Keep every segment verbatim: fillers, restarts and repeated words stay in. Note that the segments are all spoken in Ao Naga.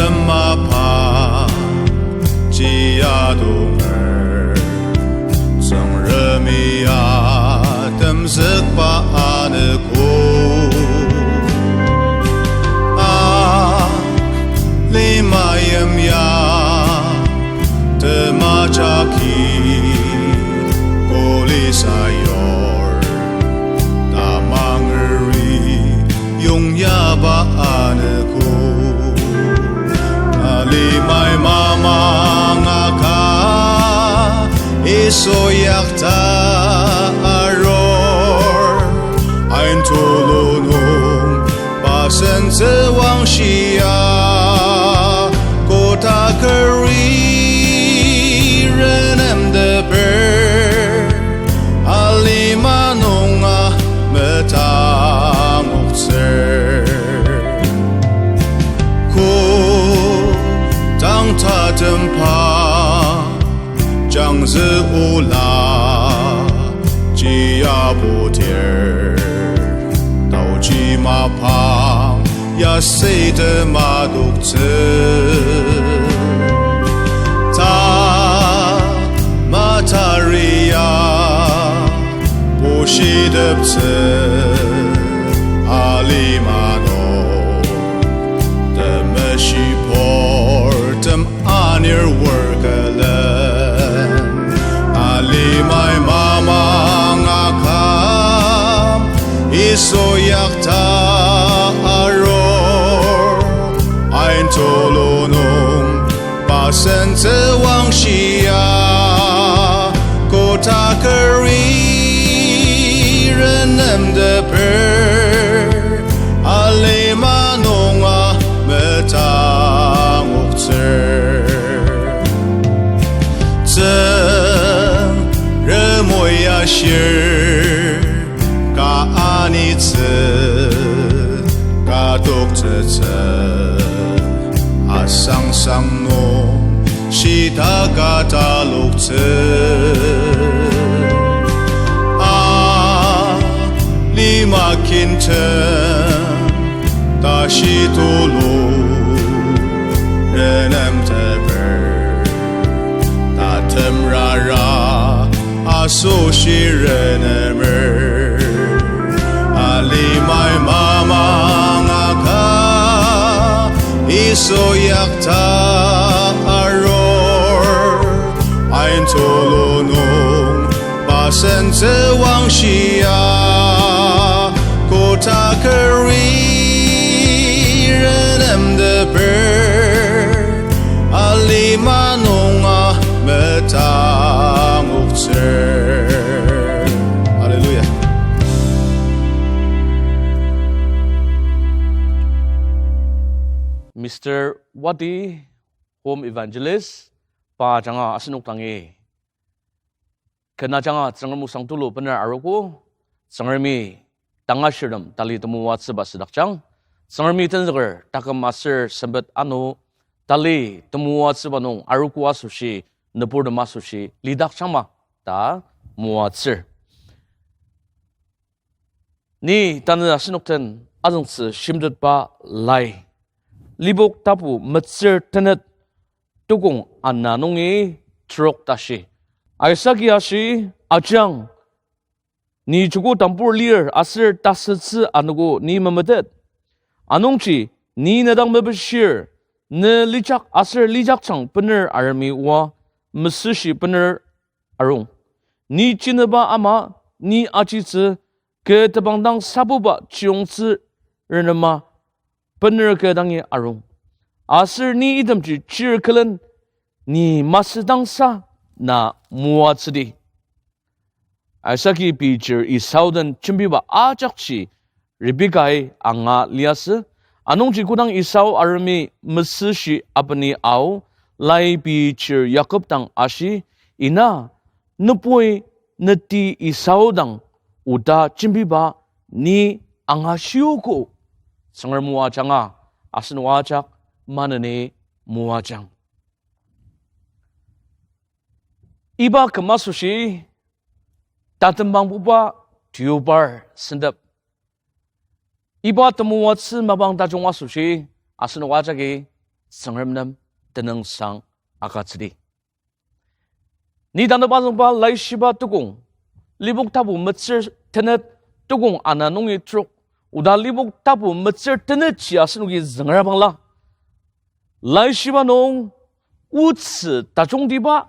Mapa, jia donger, Tsüngremi atemzükba anogo. A, lima yimya, temajaki, kuli sayur, tamangeri, yongyaba anogo. Alimai mamang aka, Yisu yakta arur, ain tulu nung, pa sentsü wangshia, kotakeri renemteper, alima nunga metangoktsür. Kodang tatemba jangzü ola, jia putir, taoji mapang ya setem adoktsü. Ta mataria, bushiteptsü, alima nung, temeshi purtem anir wor külen. Alimai mamang aka, Yisu yakta arur, ain tulu nung, pa sentsü wangshia, kotakeri renemteper, alima nunga metangoktsür. Tsüngremi ashir, ka anitsü, ka toktsütsü, asangsang nung shitaka taloktsü. Alima kintem tashi tulu renemteper, tatem rara asoshi renemer. Alimai mamang aka, Yisu yakta arur, ain tulu nung, pa sentsü wangshia, kotakeri renemteper, alima nunga metangoktsür. Hallelujah. Mister Wati, Home Evangelist, pa ajanga asenok dangi ken ajanga Tsüngrem osang tulu bener arogo. Tsüngremi tangashirtem tali temoatsüba südakjang. Tsüngremi tenzüker taküm aser sempet ano tali temoatsüba nung arogo asoshi, nüburtem asoshi lidakjangma ta moatsür. Ni tanü asenok den azüngtsü shimtetba lai. Lipok tapu metsür tenet tukong ana nungi trok tashi. Isaki ashi, ajang, ni joko tambur lir aser tasütsü anogo ni memetet. Anungji ni ne dang mepishir, ne lijak aser lijakjang bener aremi oa, mesüshi bener arung. Ni jineba ama, ni ajitsü, kü tebang dang sabuba chiyongtsü renema, bener kü dangi arung. Aser ni itemji chir külen, ni masüdangsa na moatsüdi. Isaki pei chir Esau den jembiba ajakji Rebekai anga liasü. Anungji kodang Esau aremi mesüshi apeni ao, lai pei chir Yakob dang ashi, ina, nübui neti Esau dang oda jembiba ni angashiogo. Tsüngrem o ajanga, asen o ajak maneni moajang. Iba küm asoshi, tatembangbuba deobar sentep. Iba temoatsü mapang tajung asoshi, asenok ajaki Tsüngrem nem tenüngsang agütsüdi. Ni tanep azüngba Laishiba tukong, Lipok tapu metsür tenet tukong ana nungi trok, oda Lipok tapu metsür tenetji asenoki züngra bangla, Laishiba nung otsü tajungtiba,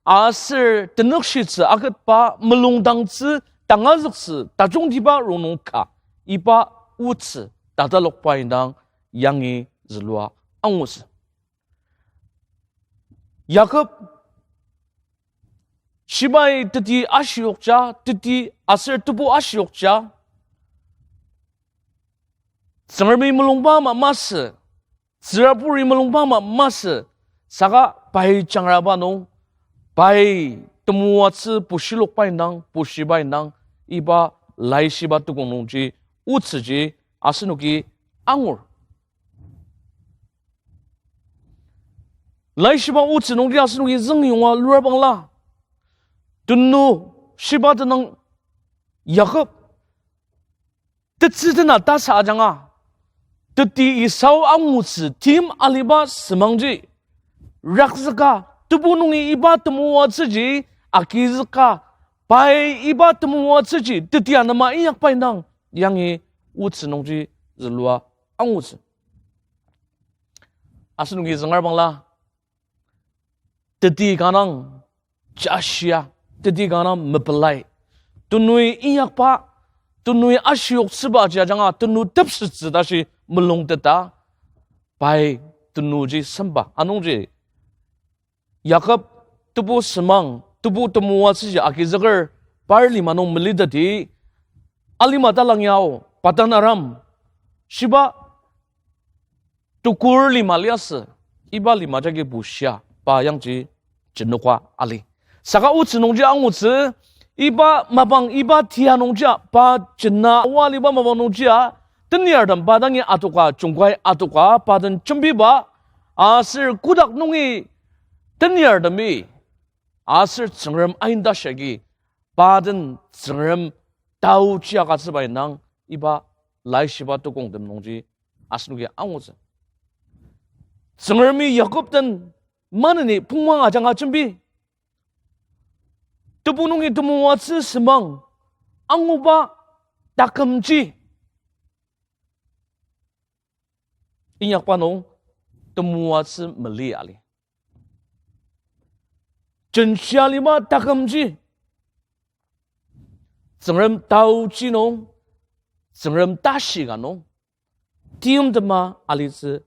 aser tenükshitsü aketba, mulungdangtsü tangazüktsü tajungtiba rongnung ka, iba otsü tatalokba indang yangi zülua angutsü. Yakob, shibai teti ashiyokja, teti aser tebu ashiyokja, Tsüngremi mulungba ama masü, tsüraburi mulungba ama masü, saka pai jangraba nung, pai temoatsü pushilokba indang, pushiba indang, iba Laishiba tukong nungji, otsüji asenoki angur. Laishiba otsü nungji asenoki züngyonga lura bangla, tenu shiba tenüng Yakob tetsü tena tasa ajanga, teti Esau angutsü tim aliba semangji rakzüka, tebu nungi iba temoatsüji agizüka, pai iba temoatsüji teti anema inyakba indang yangi otsü nungji zülua angutsü. Asenoki züngra bangla, teti kanga jashia, teti kanga mepelai, tenui inyakba, tenui ashiyoktsüba ji ajanga tenu tepsettsü tashi mulungteta, pai tenuji semba. Anungji Yakob tebu semang, tebu temoatsüji agizüker par lima nung meliteti, alima talang yao, Padan Aram, shiba tukur lima liasü, iba lima jagi bushia, pa yangji jenoka ali. Saka otsü nungji angutsü, iba mapang iba tia nungjia, pa jena oa aliba mapang nungjia, tenyartem pa dangi adoka, jungkai adoka, pa den jembiba, aser kotak nungi tenyartemi, aser Tsüngrem ain tashi agi, pa den Tsüngrem taochi agütsüba indang iba Laishiba tukongtem nungji asenoki angutsü. Tsüngremi Yakob den maneni pongmang ajanga jembi, tebu nungi temoatsü semang anguba takümji inyakba nung temoatsü mali ali. Jenshia lima takümji Tsüngrem taochi nung, Tsüngrem tashi ka nung, timtema alitsü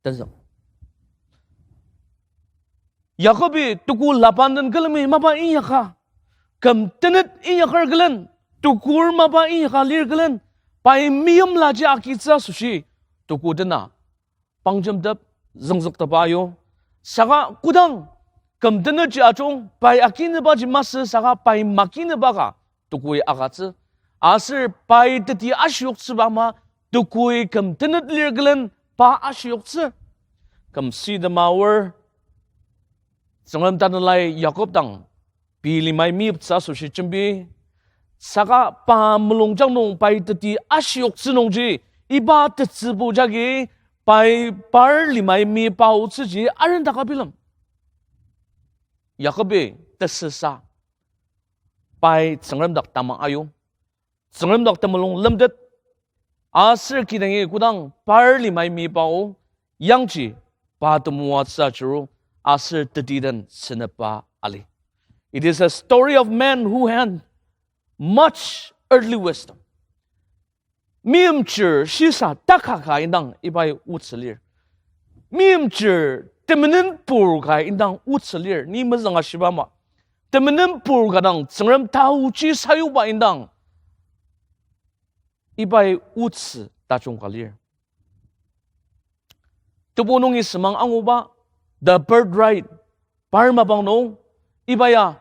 tenzük. Yakobi tuku Laban den külemi mapa inyaka, küm tenet inyaker külen, tukur mapa inyaka lir külen, pai meimlaji agitsü asoshi, tuku tena pangjemtep, züngzüktepba ayu. Saka kodang küm tenetji ajung pai akinübaji masü saka pai makinüba ka tukui agütsü. Aser pai teti ashiyoktsüba ama tukui küm tenet lir külen pa ashiyoktsü. Küm sütema aor, Tsüngrem Tanelai Yakob dang pei limai meyiptsü asoshi jembi. Saka pa mulungjang nung pai teti ashiyoktsü nungji, iba tetsübu jagi pai par limai meyipa aotsüji arendaka bilem. Yakobi tesüsa pai Tsüngrem dak tamang ayu, Tsüngrem dak temulung lemtet, aser kidangi kodang par limai meyipa o, yangji pa temoatsü achiru, aser teti den senepba ali. It is a story of men who had much earthly wisdom. Meimchir shisa taka ka indang ibai otsü lir. Meimchir temenenpur ka indang otsü lir. Ni mezüng ashiba ama, temenenpur ka dang Tsüngrem taochi sayuba indang ibai otsü tajung ka lir. Tebu nungi semang anguba, the birthright, par mapang nung, iba ya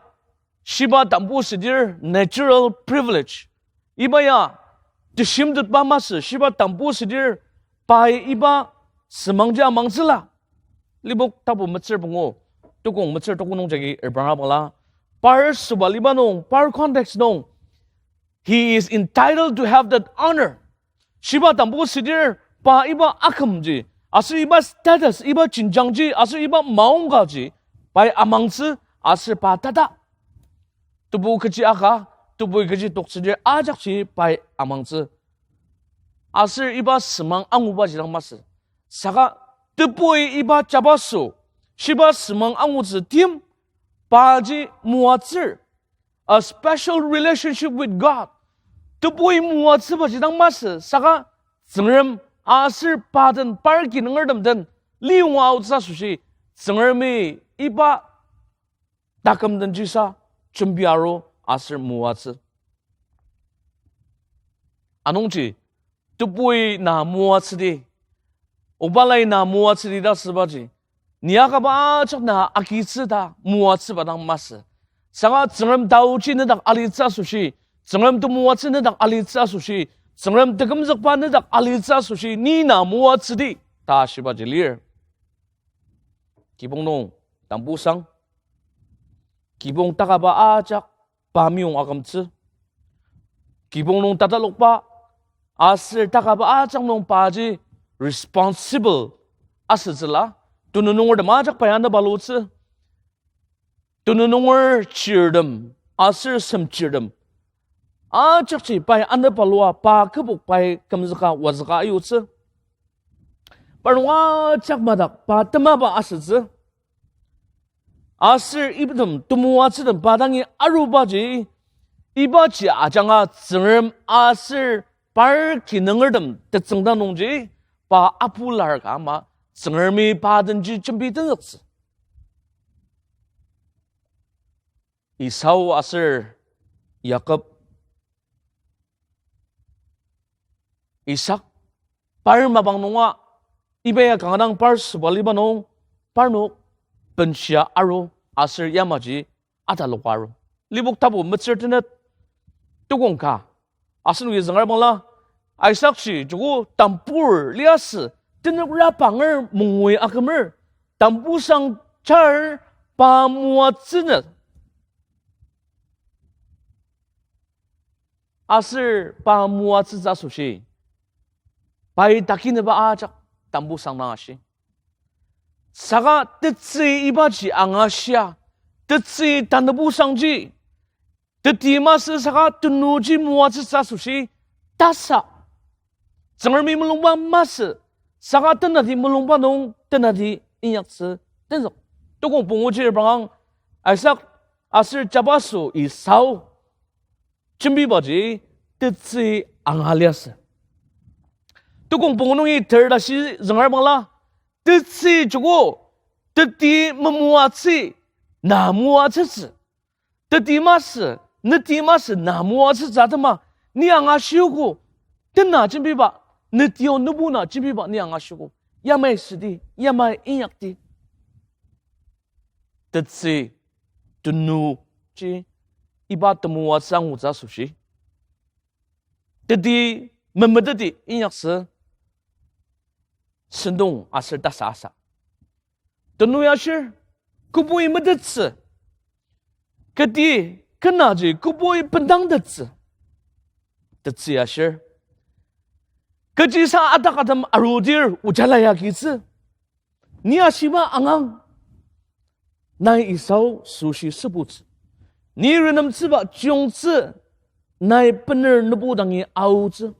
shiba tambu südir natural privilege. Iba ya teshimtetba masü, shiba tambu südir pai iba semangji amangtsüla. Lipok tapu metsür pungu, tukong metsür tuko nung jagi erbarabangla, par süba liba nung, par context nung, he is entitled to have that honor. Shiba tambu südir pa iba akümji Aser iba status, iba jenjangji, aser iba maongkaji, pai amangtsü, aser pa tata. Tebu kechi aka, tebui kechi toktsüdir ajakji pai amangtsü. Aser iba semang angubaji dang masü. Saka tebui iba jabaso, shiba semang angutsü tim, paji moatsür. A special relationship with God. Tebui moatsübaji dang masü, saka Tsüngrem aser pa den par kinungertem den liyonga aotsü asoshi, Tsüngremi iba taküm denjisa jembi aru aser moatsü. Anungji, tebui na moatsüdi, obalai na moatsüdi ta asübaji, ni akaba ajak na agitsü ta moatsüba dang masü. Saka Tsüngrem taochi nedak alitsü asoshi, Tsüngrem temoatsü nedak alitsü asoshi, Tsüngrem tekümzükba nedak alitsü asoshi, ni na moatsüdi ta shibaji lir. Kibong nung tambusang, kibong takaba ajak pa meyong akümtsü. Kibong nung tatalokba, aser takaba ajak nung paji responsible asütsüla, tenüng nungertem ajak pai anepalutsü. Tenüng nunger chirtem, aser semchirtem ajakji pai anepalua pa kübok pai kümzüka wazüka ayutsü. Parnok ajak madak pa temaba asütsü. Aser item temoatsütem pa dangi arubaji, ibaji ajanga Tsüngrem aser par kinungertem tetsüngda nungji, pa apular ka ama Tsüngremi pa denji jembi tenzüktsü. Esau aser Jakob, Isak, par mapang nunga, iba ya kanga dang par sobaliba nung, parnok benshia aru aser yamaji ataloka aru. Lipok tapu metsür tenet tukong ka asenoki züngar bangla, Isakji joko tambur liasü, tenük rapanger mongui akümer, tambusang char pa moatsünü. Aser pa moatsütsü asoshi, pai takineba ajak tambusang dang ashi. Saka tetsü ibaji angashia, tetsü tanübusangji, teti masü saka tenuji moatsütsü asoshi, tasa Tsüngremi mulungba masü, saka tenati mulungba nung tenati inyaktsü tenzük. Tukong pungu chir bangang, Isak aser jabaso Esau jembibaji tetsü anga liasü. Tukong pungu nungi ter tashi züngar bangla, tetsü joko, teti memoatsü, na moatsütsü. Teti masü, neti masü, na moatsütsü atema, ni angashiogo, tena jembiba, neti o nübu na jembiba ni angashiogo, yamai südi, yamai inyakdi. Tetsü, tenuji, iba temoatsü angutsü asoshi, teti memeteti inyaktsü, sentong aser tasa asa. Tenu ya shir, kübui metettsü. Keti kenaji kübui bendangtettsü. Tetsü ya shir, kechisa adak atem arudir ojala ya kitsü. Ni ashiba angang, nai Esau süshi sübutsü. Ni renemtsüba chiyongtsü, nai bener nübu dangi aotsü.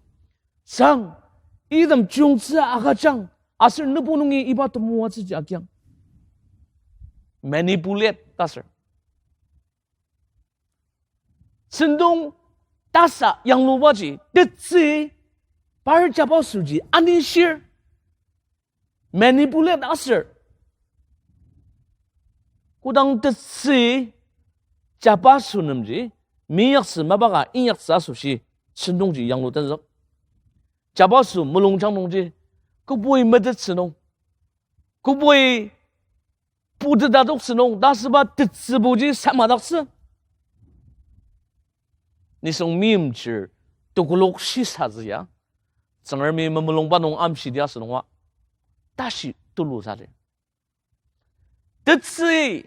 Sang, item chiyongtsü agüjang, aser nübu nungi iba temoatsüji agiang. Manipulate ta ser. Sentong tasa yanglubaji, tetsü par jabasoji anishir. Manipulate aser, kodang tetsü jabaso nemji, meinyaktsü mapa ka inyaktsü asoshi, sentongji yanglu tenzük. Jabaso mulungjang nungji, kübui metettsü nung, kübui putetadoktsü nung, ta asüba tetsübuji samadaktsü. Nisung meimchir tekolak shisatsü ya, Tsüngremi memulungba nung amshidi asü nunga, tashi tulu sadi. Tetsü,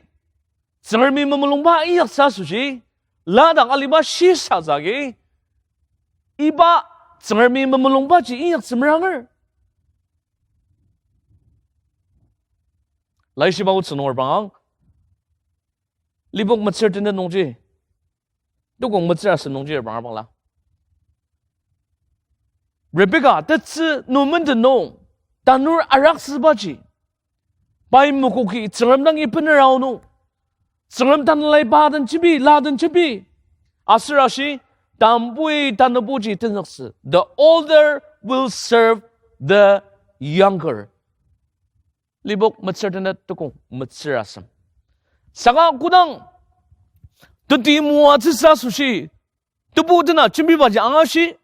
Tsüngremi memulungba inyaktsü asoshi, ladak aliba shisatsü agi, iba Tsüngremi memulungbaji inyaktsü meranger. Laishiba otsü nung repranga, Lipok metsür tenet nungji, tukong metsür asem nungji repranga bangla, Rebeka tetsü nü menden nung, tanur araksübaji, pai mokoki Tsüngrem dangi bener aonung, Tsüngrem tanelai pa den jembi, la den jembi. Aser ashi, tambui tanübuji tenzüktsü. The older will serve the younger. Lipok metsür tenet tukong metsür asem. Saka kodang teti moatsüsa asoshi, tebu tena jembibaji angashi,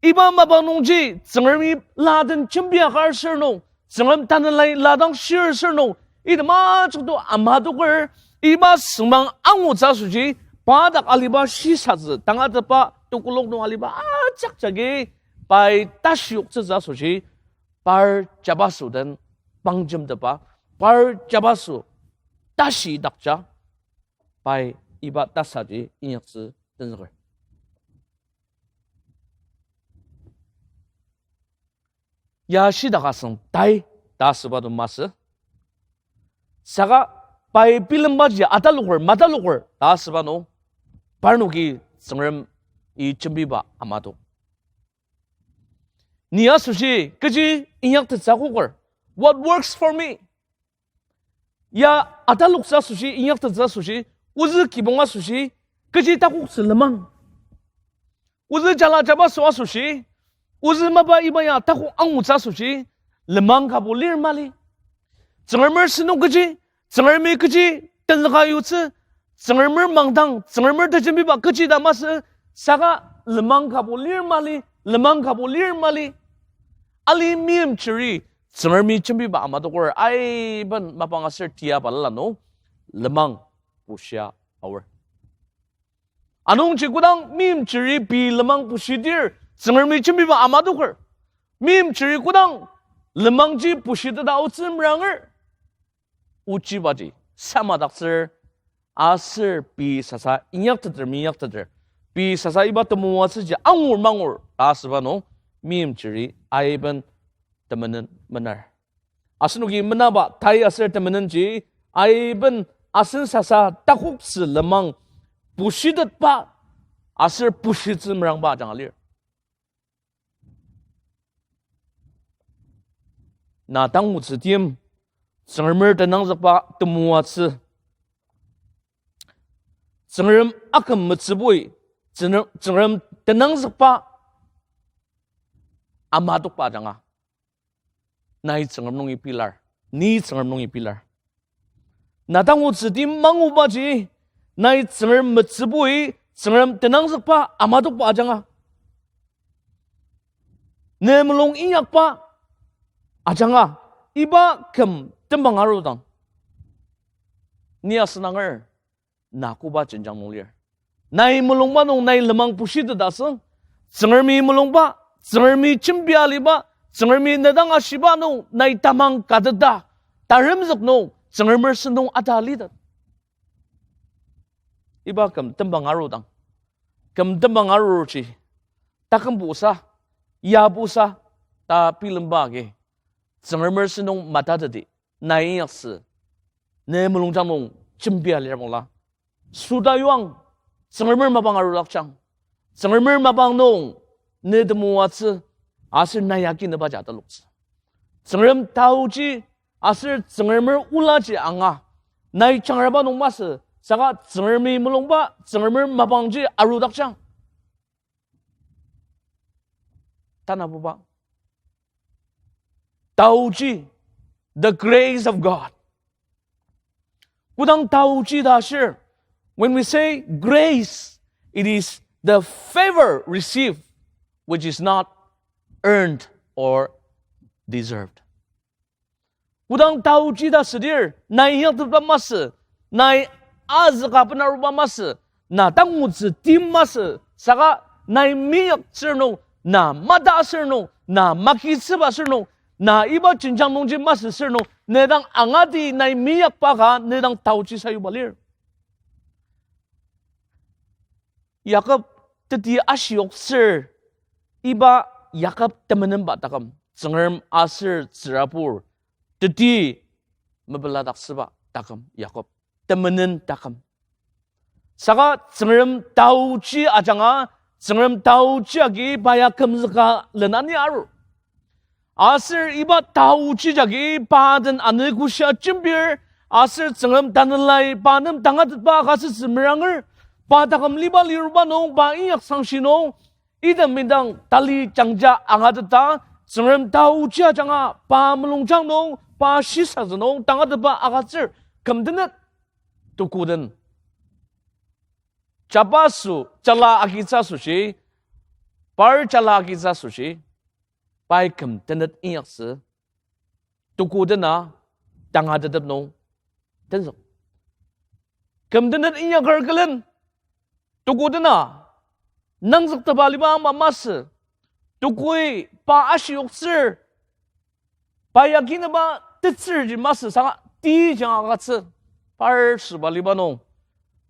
iba mapang nungji Tsüngremi la den jembia kar sür nung, Tsüngrem tanelai la dang shir sür nung, item ajak to amatoker, iba süngmang angutsü asoshi, pa dak aliba shisatsü tangatetba tekolak nung aliba ajak jagi, pai tashi yoktsütsü asoshi, par jabaso den pangjemtepba, par jabaso tashi dakja, pai iba tasaji inyaktsü tenzüker. Ya shidak asüng tai ta asüba nung masü. Saka pai bilembaji ataloker, mataloker ta asüba nung, parnoki Tsüngremi jembiba amatok. Ni asoshi kechi inyaktettsü akoker, what works for me? Ya ataloktsü asoshi, inyaktettsü asoshi, ozü kibong asoshi, kechi takoktsü lenmang. Ozü jala jabaso asoshi, ozü mapa iba ya takok angutsü asoshi, lenmang kabo lir mali. Tsüngremer sentong kechi, Tsüngremi kechi tenzüka yutsü, Tsüngremer mangdang, Tsüngremer tejembiba kechi ta masü, saka lenmang kabo lir mali, lenmang kabo lir mali. Ali meimchiri Tsüngremi jembiba amatoker aiben mapang aser tia balala nung lenmang bushia aor. Anungji kodang meimchiri pei lenmang bushidir Tsüngremi jembiba amatoker, meimchiri kodang lenmangji bushiteta aotsü meranger, ochibaji samadaktsür, aser pei sasa inyakteter, meinyakteter, pei sasa iba temoatsüji angur mangur ta asüba nung, meimchiri aiben temenen menar. Asenoki menaba tai aser temenenji aiben asen sasa takoktsü lenmang bushitetba aser bushitsü merangba ajanga lir. Na tangutsü tim, Tsüngremer tenangzükba temoatsü, Tsüngrem aküm metsübui, Tsüngrem, Tsüngrem tenangzükba amatokba ajanga, nai Tsüngrem nungi pilar, ni Tsüngrem nungi pilar. Na tangutsü tim mangubaji, nai Tsüngrem metsübui, Tsüngrem tenangzükba amatokba ajanga, ne mulung inyakba ajanga, iba küm tembang arudang, ni asenanger na koba jenjang nung lir? Nai mulungba nung nai lenmang bushiteta asüng, Tsüngremi mulungba, Tsüngremi jembia aliba, Tsüngremi ne dang ashiba nung nai tamang kateta, taremzük nung Tsüngremer sentong ata litet. Iba küm tembang arudang, küm tembang arurji, takümbusa, yabusa ta bilemba agi, Tsüngremer sentong matateti, nai inyaktsü, ne mulungjang nung jembia lir bangla, süta yuang, Tsüngremer mapang arudakjang. Tsüngremer mapang nung ne temoatsü, aser nai agi ne baja ataloktsü. Tsüngrem taoji aser Tsüngremer olaji anga, nai jangraba nung masü, saka Tsüngremi mulungba, Tsüngremer mapangji arudakjang. Tanabuba, taoji, the grace of God. Kodang taoji ta ashir, when we say grace, it is the favor received which is not earned or deserved. Kodang taoji ta südir, nai inyaktetba masü, nai azüka benaruba masü, na tangutsü tim masü, saka nai minyaktsür nung, na mata asür nung, na makitsüba asür nung, na iba jenjang nungji masü sür nung, ne dang angati nai minyakba ka ne dang taoji sayuba lir. Yakob teti ashiyoktsür, iba Yakob temenenba taküm, Tsüngrem aser tsürabur teti mepeladaktsüba taküm Yakob. Temenen taküm. Saka Tsüngrem taochi ajanga, Tsüngrem taochi agi pa ya kümzüka lenani arur. Aser iba taochi jagi pa den anogo shia jembir, aser Tsüngrem tanelai pa nem tangatetba agütsütsü meranger, pa taküm liba liruba nung, pa inyaksangshi nung, item indang tali jangja angateta, Tsüngrem taochi ajanga, pa mulungjang nung, pa shisatsü nung tangatetba agütsür, küm tenet, tuko den. Jabaso, jala agitsü asoshi, par jala agitsü asoshi, pai küm tenet inyaktsü, tuko dena, tangatetep nung, tenzük. Küm tenet inyaker külen, tuko dena, nangzüktepa liba ama masü, tukoi pa ashiyoktsür, pa yakinaba tetsürji masü saka ti jang agütsü, par süba liba nung,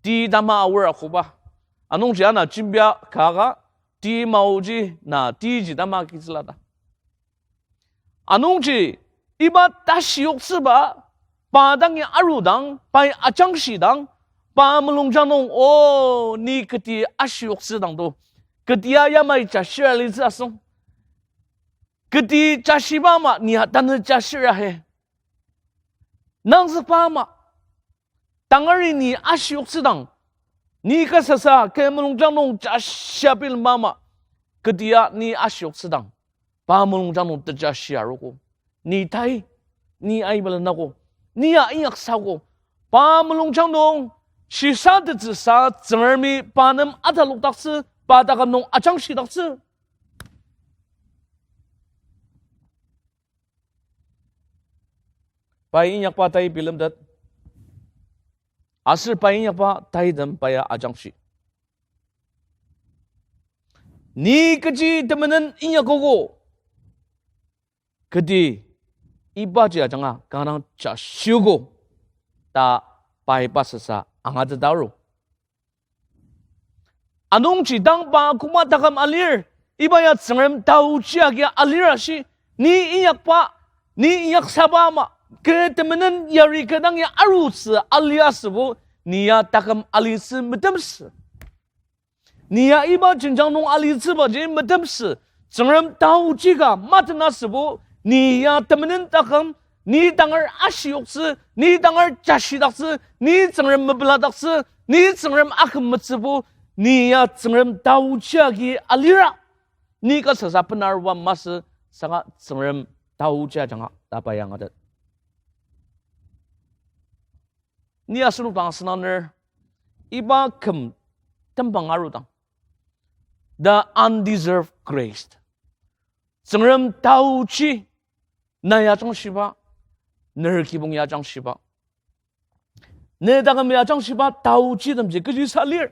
ti tama aor akoba. Anungji ana jembia kaka, ti maoji na tiji tama kitsüla ta. Anungji, iba tashiyoktsüba, pa dangi arudang, pai ajangshidang, pa mulungjang nung, o, ni keti ashiyoktsüdang to, ketia yamai jashir alitsü asüng. Keti jashiba ama ni ya tanü jashir ahe. Nangzükba ama, tangari ni ashiyoktsüdang, ni kasasa ke mulungjang nung jashia bilemba ama, ketia ni ashiyoktsüdang, pa mulungjang nung tejashi arogo. Ni tai, ni aibelenako, ni ya inyaksako, pa mulungjang nung shisatettsüsa Tsüngremi pa nem atalokdaktsü, pa taküm nung ajangshidaktsü. Pai inyakba tai bilemtet. Aser pai inyakba taitem pa ya ajangshi. Ni kechi temenen inyakogo, keti ibaji ajanga kanga dang jashiogo ta pai pasasa angateta aru. Anungji tang pa koma taküm alir, iba ya Tsüngrem taochi agi alir ashi, ni inyakba, ni inyaksaba ama, ke temenen yari kü dangi arutsü aliasübo, ni ya taküm alitsü metemsü. Ni ya iba jenjang nung alitsübaji metemsü, Tsüngrem taochi ka matenasübo, ni ya temenen taküm, ni tangar ashiyoktsü, ni tangar jashidaktsü, ni Tsüngrem mepeladaktsü, ni Tsüngrem aküm metsübo, ni ya Tsüngrem taochi agi alira. Ni kasasa benaruba masü saka Tsüngrem taochi ajanga ta pa ya angatet. Ni asenok dang asenaner, iba küm tembang arudang, the undeserved grace. Tsüngrem taochi, na ya ajangshiba, ner kibong ya ajangshiba, ne taküm ya ajangshiba taochitemji kechisa lir.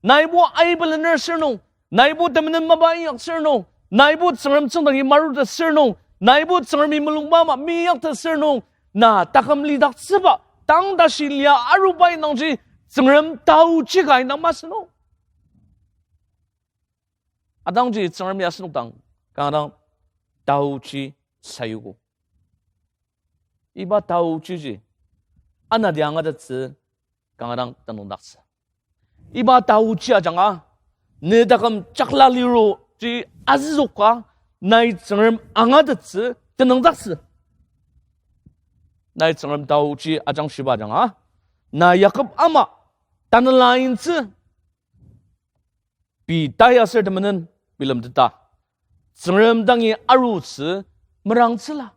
Naibo aibelener sür nung, naibo temenen mapa inyak sür nung, naibo Tsüngrem tsüngdangi marutet sür nung, naibo Tsüngremi mulungba ama meinyaktet sür nung, na taküm lidaktsüba, tang tashi lia aruba indangji Tsüngrem taochi ka indang masü nung. Atangji Tsüngremi asenok dang kanga dang taochi sayugo. Iba taochiji anati angatettsü kanga dang tenüngdaktsü. Iba taochi ajanga, ne taküm jakla liruji azüzüka, nai Tsüngrem angatettsü tenüngdaktsü. Nai Tsüngrem taochi ajangshiba ajanga, na Yakob ama tanela intsü, pei tai aser temenen bilemteta, Tsüngrem dangi arutsü merangtsüla.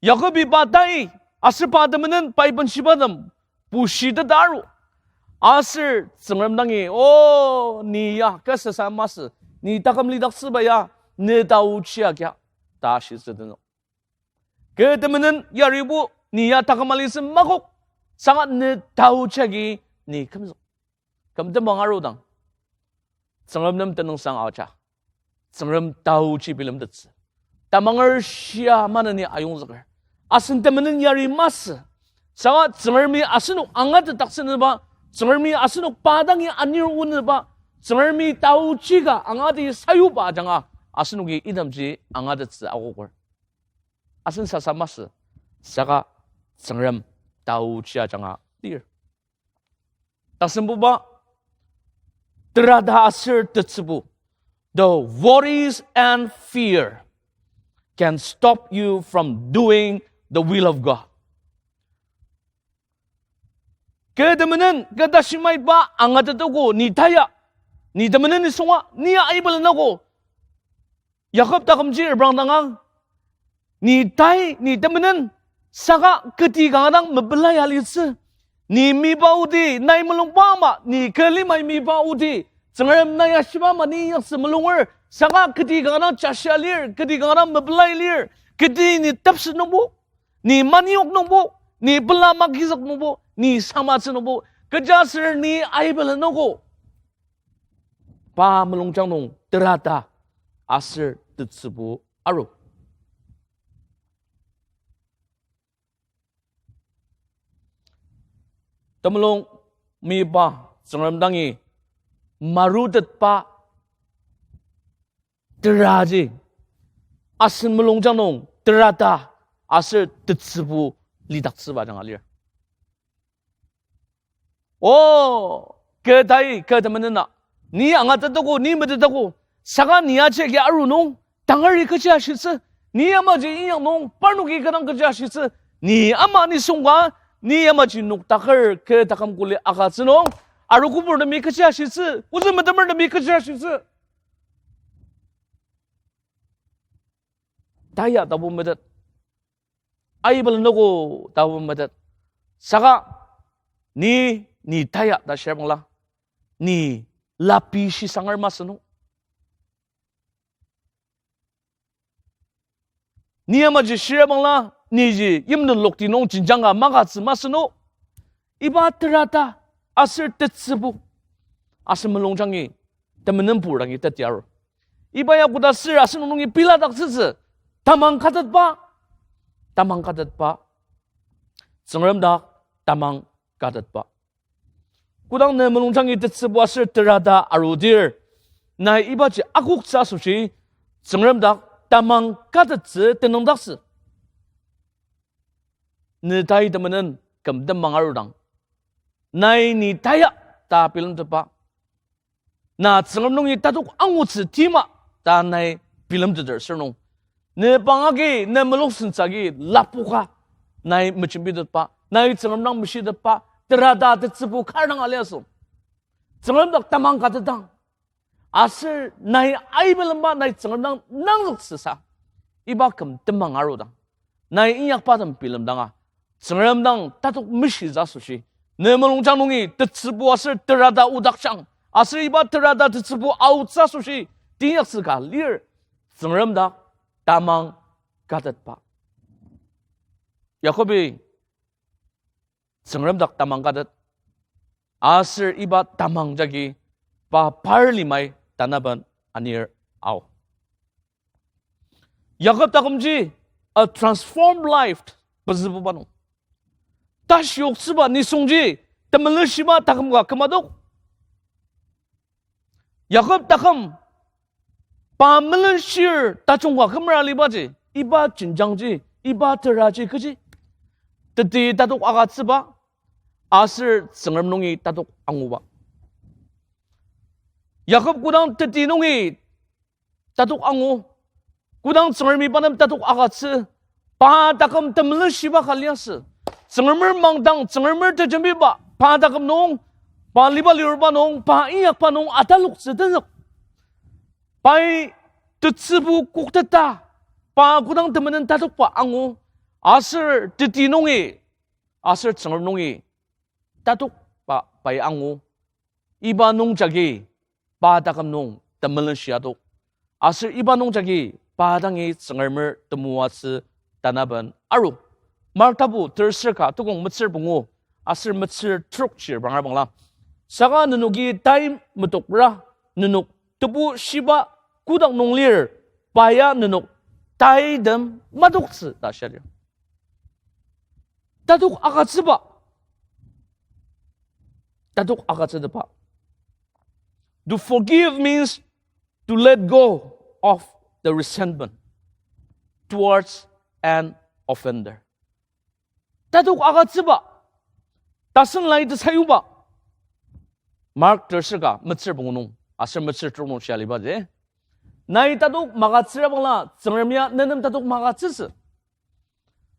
Yakobi pa tai aser pa temenen pai benshibatem bushiteta aru. Aser Tsüngrem dangi, o, ni ya kasasa masü, ni taküm lidaktsüba ya, ne taochi agia, ta shitsü tenük. Kü temenen yaribo ni ya taküm alitsü makok, saka ne taochi agi ni kümzük. Küm tembang arudang, Tsüngrem nem tenüngsang aja. Tsüngrem taochi bilemtettsü. Tamanger shia maneni ayongzüker. Asen temenen yari masü. Saka Tsüngremi asenok angatetdaktsünüba, Tsüngremi asenok pa dangi anir onüba, Tsüngremi taochi ka angati sayuba ajanga, asenoki itemji angatettsü akoker. Asen sasa masü, Saka Tsüngrem taochi ajanga lir. Tasembuba, terata aser tetsübu. The worries and fear can stop you from doing the will of God. Kü temenen, kü tashimaiba angatetogo, ni taya, ni temenen ni sunga, ni aibelenogo. Yakob takümji reprangdanga, ni tai, ni temenen, saka keti kanga dang mepela ya litsü. Ni miba odi, nai mulungba ama, ni kü limai miba odi, Tsüngrem nai ashiba ama ni inyaktsü mulunger, saka keti kanga dang jashia lir, keti kanga dang mepela lir, keti ni tepset nungbo, ni maniok nungbo, ni pela magizük nungbo, ni samatsü nungbo, kechiaser ni aibelenogo. Pa mulungjang nung terata aser tetsübu aru. Temulung miba Tsüngrem dangi marutetba teraji asen mulungjang nung terata aser tetsübu lidaktsüba ajanga lir. O, kü tai, kü temenena, ni angatetogo, ni metetogo, saka ni ajaki aru nung tangari kechi ashitsü, ni yamaji inyak nung parnoki kü dang kechi ashitsü, ni ama nisung ka, ni yamaji noktaker kü taküm kuli agütsü nung, arogo purtemi kechi ashitsü, ozü metemertemi kechi ashitsü. Taya tabu metet, aibelenogo tabu metet. Saka ni, ni taya ta shirabangla, ni lapi shisanger masü nung. Ni yamaji shirabangla, niji yimten lokti nung jenjang ka magütsü masü nung. Iba terata aser tetsübu asen mulungjangi temenenpur dangi teti aru. Iba ya koda sür asen nungi piladaktsütsü, tamang katetba, tamang katetba, Tsüngrem dak tamang katetba. Kodang ne mulungjangi tetsübu aser terata arudir, nai ibaji akoktsü asoshi, Tsüngrem dak tamang katettsü tenüngdaktsü. Ne tai temenen küm temang arudang, nai ni taya ta bilemtetba. Na Tsüngrem nungi tatok angutsü tima ta nai bilemteter sür nung, ne pangagi, ne mulung sentsü agi lapoka nai mejembitetba, nai Tsüngrem dang meshitetba terata tetsübu kar dang aliasü. Tsüngrem dak tamang katetang, aser nai aibelemba nai Tsüngrem dang nangzüktsüsa, iba küm temang arudang, nai inyakba tem bilemdanga, Tsüngrem dang tatok meshitsü asoshi, ne mulungjang nungi tetsübu aser terata odakjang, aser iba terata tetsübu aotsü asoshi, teinyaktsü ka lir, Tsüngrem dak tamang katetba. Yakobi Tsüngrem dak tamang katet, aser iba tamang jagi pa par limai tanaben anir ao. Yakob takümji a transformed life pezübuba nung, tashi yoktsüba nisungji temelenshiba taküm ka kümadok. Yakob taküm pa melenshir tajung ka kümera alibaji, iba jenjangji, iba teraji kechi? Teti tatok agütsüba, aser Tsüngrem nungi tatok anguba. Yakob kodang teti nungi tatok angu, kodang Tsüngremi pa nem tatok agütsü, pa taküm temelenshiba ka liasü. Tsüngremer mangdang, Tsüngremer tejembiba pa taküm nung, pa liba liruba nung, pa inyakba nung ataloktsü tenzük. Pai tetsübu kokteta, pa kodang temenen tatokba angu, aser teti nungi, aser Tsüngrem nungi tatokba pai angu, iba nungjagi pa taküm nung temelenshi adok, aser iba nungjagi pa dangi Tsüngremer temoatsü tanaben aru. Mark tapu tersür ka tukong metsür pungu aser metsür trok chir bangabangla, saka nenoki tai metokra, nenok tebu shiba kotak nung lir, pa ya nenok taitem madoktsü ta shia lir. Tatok agütsüba. Tatok agütsütepa. To forgive means to let go of the resentment towards an offender. tatok agütsüba, tasen lai tesayuba. Mark terser ka metsür pungu nung aser metsür trok nung shia aliba ji. Nai tatok magütsüra bangla, Tsüngrem ya nenem tatok magütsütsü.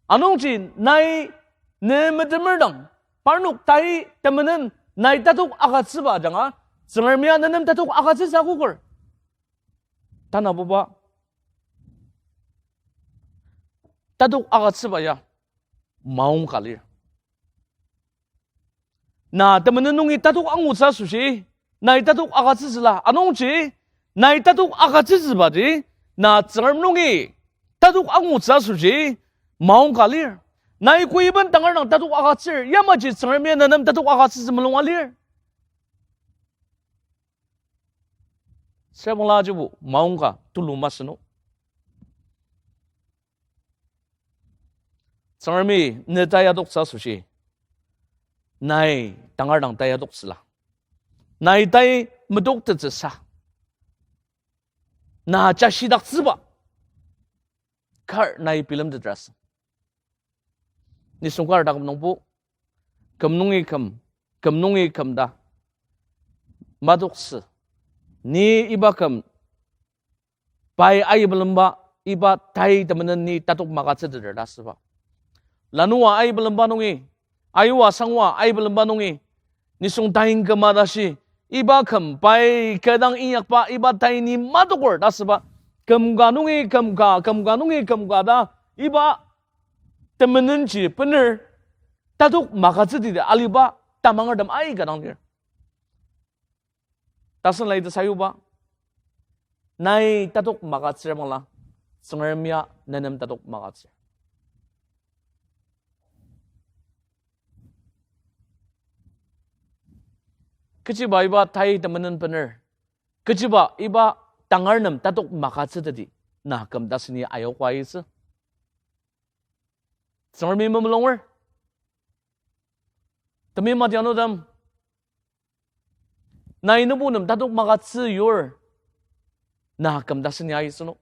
Anungji nai ne metemer dang, parnok tai temenen nai tatok agütsüba ajanga, Tsüngrem ya nenem tatok agütsütsü akoker. Tanabuba, tatok agütsüba ya maong ka lir. Na temenen nungi tatok angutsü asoshi, nai tatok agütsütsüla, anungji nai tatok agütsütsübaji, na Tsüngrem nungi tatok angutsü asoshi maong ka lir. Nai koiben tangar dang tatok agütsür, yamaji Tsüngrem ya nenem tatok agütsütsü mulunga lir. Süra bangla ajibo maong ka tulu masü no. Tsüngremi ne tai adoktsü asoshi, nai tangar dang tai adoktsüla, nai tai metoktettsüsa, na jashidaktsüba kar nai bilemtetrasü. Nisung kar taküm nungbo, küm nungi küm, küm nungi küm ta madoktsü. Ni iba küm, pai aibelemba, iba tai temenen ni tatok magütsüteter ta asüba. Lanua aibelemba nungi, ayua sangwa aibelemba nungi, nisung tain küma tashi, iba küm pai kü dang inyakba, iba tai ni madoker ta asüba. Küm ka nungi küm ka, küm ka nungi küm ka ta, iba temenenji bener tatok magütsüteti aliba tamangertem aika dang lir. Tasen lai tesayuba, nai tatok magütsür bangla, Tsüngrem ya nenem tatok magütsür. Kechiba iba tai temenen bener, kechiba iba tangar nem tatok magütsüteti, na küm taseni ayoka aitsü. Tsüngremi memulunger. Temeim adianutem, nai nübu nem tatok magütsü yur, na küm taseni aitsü no.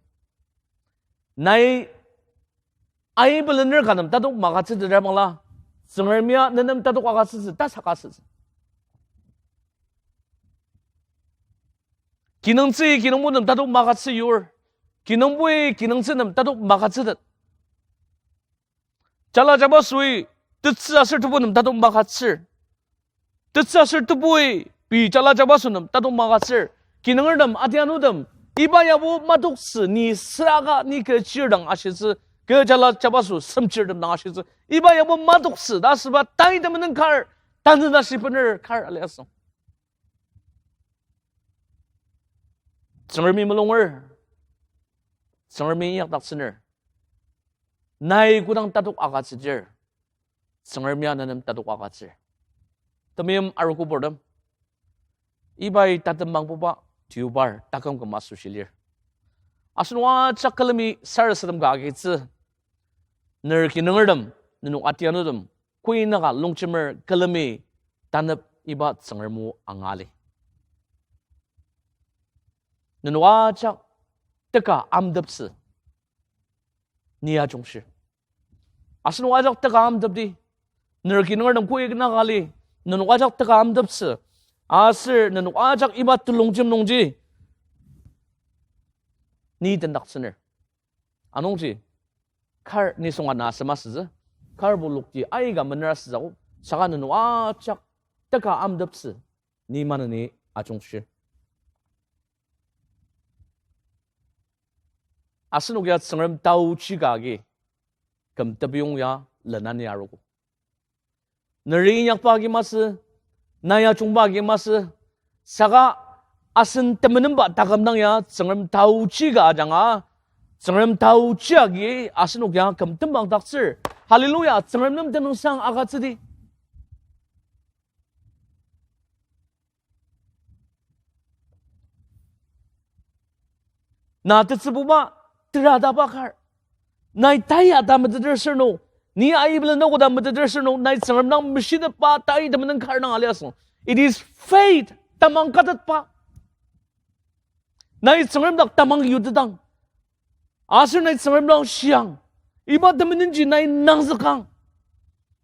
Nai aibelener ka nem tatok magütsüteter bangla, Tsüngrem ya nenem tatok agütsütsü ta saka asütsü. Kinungtsü kinungbo nem tatok magütsü yur, kinungboi kinungtsü nem tatok magütsütet. Jala jabasoi tetsü aser tebu nem tatok magütsür. Tetsü aser tebui pei jala jabaso nem tatok magütsür. Kinungertem, adianutem, iba yabo madoktsü ni saka ni kü chir dang ashitsü, kü jala jabaso semchirtem dang ashitsü. Iba yabo madoktsü ta asüba tai temenen kar, tanü tashi bener kar aliasü. Tsüngremi mulunger, Tsüngremi inyakdaktsüner. Nai kodang tatok agütsüdir, Tsüngrem ya nenem tatok agütsür. Temeim arogo purtem, ibai tatembangbuba deobar taküm küma asoshi lir. Asenok ajak külemi sarasadem ka agitsü, ner kinungertem, nenok adianutem, koinaka longjemer külemi tanep iba Tsüngrem o angali. Nenok ajak teka amteptsü ni ajungshir. Asenok ajak teka amtepdi, ner kinungertem koinaka li, nenok ajak teka amteptsü, aser nenok ajak iba telongjem nungji ni tendaktsüner. Anungji, kar nisung ana asem asütsü, karbo lokti aika mener asütsüogo, saka nenok ajak teka amteptsü ni maneni ajungshir. Asenok ya Tsüngrem taochi ka agi küm tepiyong ya lenani arogo. Neri inyakba agi masü, nai ajungba agi masü, saka asen temenemba taküm dang ya Tsüngrem taochi ka ajanga, Tsüngrem taochi agi asenok ya küm tembangdaktsür. Hallelujah, Tsüngrem nem tenüngsang agütsüdi. Na tetsübuba, terataba kar. Nai tai ya ta meteter sür nung, ni aibelen noko ta meteter sür nung, nai Tsüngrem dang meshitetba tai temenen kar dang aliasü. It is faith, tamang katetba. Nai Tsüngrem dak tamang yutetang, aser nai Tsüngrem dang shiang, iba temenenji nai nangzükang.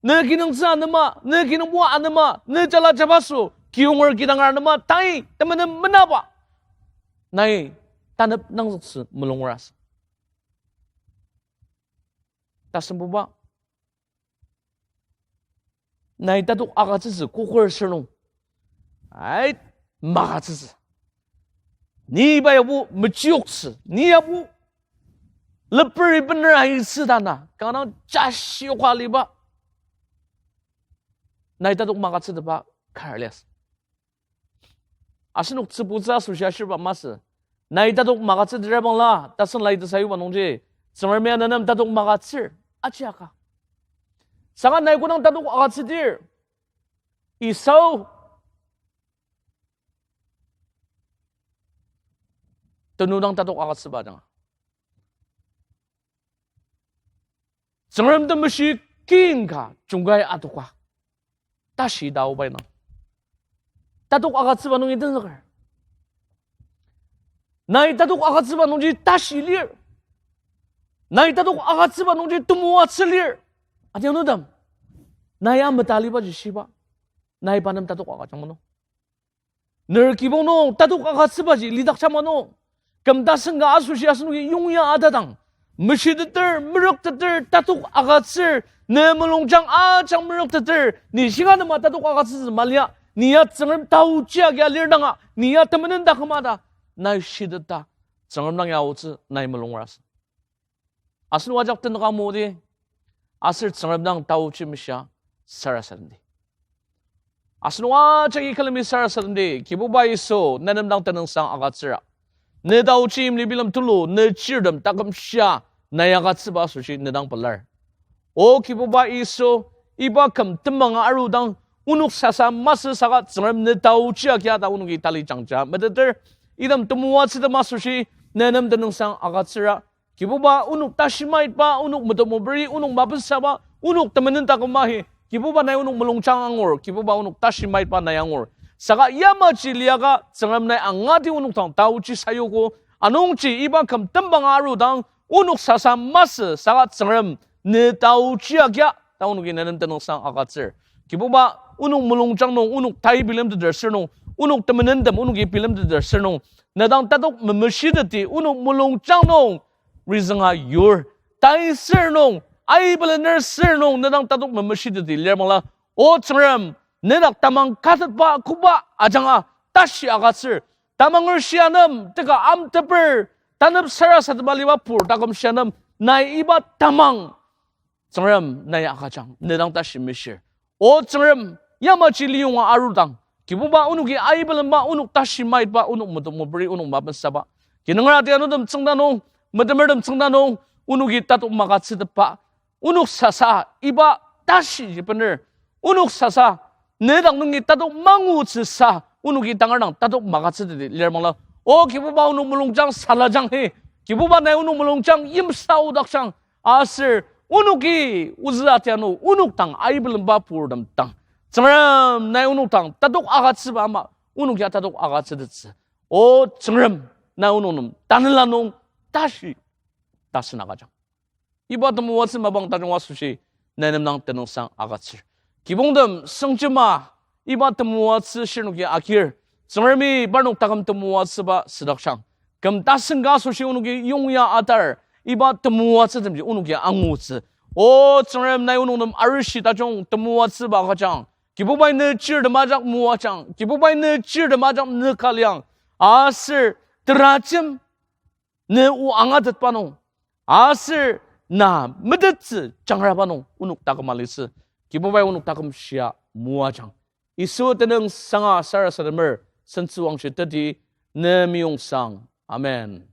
ne kinungtsü anema, ne kinungpo anema, ne jala jabaso, kiyonger kidanger anema, tai, temenen menaba. Nai, tanep nangzüktsü mulungra sa. Tasembuba. Nai tatok agütsütsü koker sür nung. Ai, magütsütsü. Ni iba yabo mechiyoktsü. Ni yabo leperi bener aitsü ta na. Kanga jashi yoka aliba. Nai tatok magütsütepa kar liasü. Asenok tsübutsü asoshi ashirba masü. Nai tatok magütsüteter bangla, tasen lai tesayuba nungji, Tsüngremi ya nenem tatok magütsür, ajiaka. Saka nai kodang tatok agütsüdir, Esau tenüdang tatok agütsüba ajanga. Tsüngrem temeshi kin ka jungkai adoka. Tashi taobai nang. Tatok agütsüba nungi tenzüker. Nai tatok agütsüba nungji tashi lir. Nai tatok agütsüba nungji temoatsü lir. Adianutem. Nai ametalibaji shiba. Nai pa nem tatok agüjang mano. Ner kibong nung tatok agütsübaji lidakjang mano. Küm tasen ka asoshi asenoki yongya atadang. Meshiteter, merükteter, tatok agütsür, ne mulungjang ajak merükteter, ni shinga tema tatok agütsütsü malia, ni ya Tsüngrem taochi agia lir danga, ni ya temenen taküma ta, nai shiteta, Tsüngrem dang ya aotsü, nai mulungra sa. Asenok ajak tenük amudi, aser Tsüngrem dang taochi meshia sarasademdi. Asenok ajaki külemi sarasademdi, Kibuba Yisu, ne nem dang tenüngsang agütsüra. Ne taochi imli bilem tulu, ne chirtem taküm shia, nai agütsüba asoshi ne dang pelar. O Kibuba Yisu, iba küm tembanga arudang, onok sasa masü saka Tsüngrem ne taochi agia ta onoki tali jangja meteter, item temoatsütem asoshi, ne nem tenüngsang agütsüra. Kibuba onok tashi maitba, onok metemoperi, onok mapensaba, onok temenen taküma hi. Kibuba nai onok mulungjang angur, Kibuba onok tashi maitba nai angur. Saka yamaji liaka Tsüngrem nai angati onok dang taochi sayuogo, anungji iba küm tembanga arudang, onok sasa masü saka Tsüngrem ne taochi agia, ta onoki ne nem tenüngsang agütsür. Kibuba onok mulungjang nung, onok tai bilemteter sür nung, onok temenentem onoki bilemteter sür nung, ne dang tatok memeshiteti onok mulungjang nung, rizünga yur, tai sür nung, aibelener sür nung, ne dang tatok memeshiteti lir bangla, O Tsüngrem, ne dak tamang katetba koba ajanga tashi agütsür, tamanger shia nem, teka amteper, tanep sarasadema liba pur taküm shia nem, nai iba tamang, Tsüngrem nai agüjang, ne dang tashi meshir. O Tsüngrem, yamaji liyonga arudang, Kibuba onoki aibelenba, onok tashi maitba, onok metemoperi, onok mapensaba, kinungerati anutem tsüngda nung, metemertem tsüngda nung, onoki tatok magütsütepa, onok sasa iba tashiji bener, onok sasa ne dak nungi tatok mangutsüsa, onoki tangar dang tatok magütsüteti lir bangla, O Kibuba onok mulungjang salajang hi, Kibuba nai onok mulungjang yimsa odakjang, aser onoki ozü atianu onok dang aibelenba purtem dang, Tsüngrem nai onok dang tatok agütsüba ama, onok ya tatok agütsütettsü. O Tsüngrem, nai onok nem tanela nung tashi tasen agüjang. Iba temoatsü mapang tajung asoshi, nai nem dang tenüngsang agütsür. Kibongtem sengjema, iba temoatsü shirnoki agir, Tsüngremi parnok taküm temoatsüba südakjang. Küm tasen ka asoshi onoki yongya atar, iba temoatsütemji onoki angutsü. O Tsüngrem nai onok nem arishi tajung temoatsüba agüjang. Kibubai ne chirtem ajak moajang, Kibubai ne chirtem ajak ne ka liang. Aser terajem ne o angatetba nung, aser na metettsü jangraba nung onok taküm alitsü. Kibubai onok taküm shia moajang. Yisu tenüngsanga sarasademer sentsüwangshi teti ne meyong sang. Amen.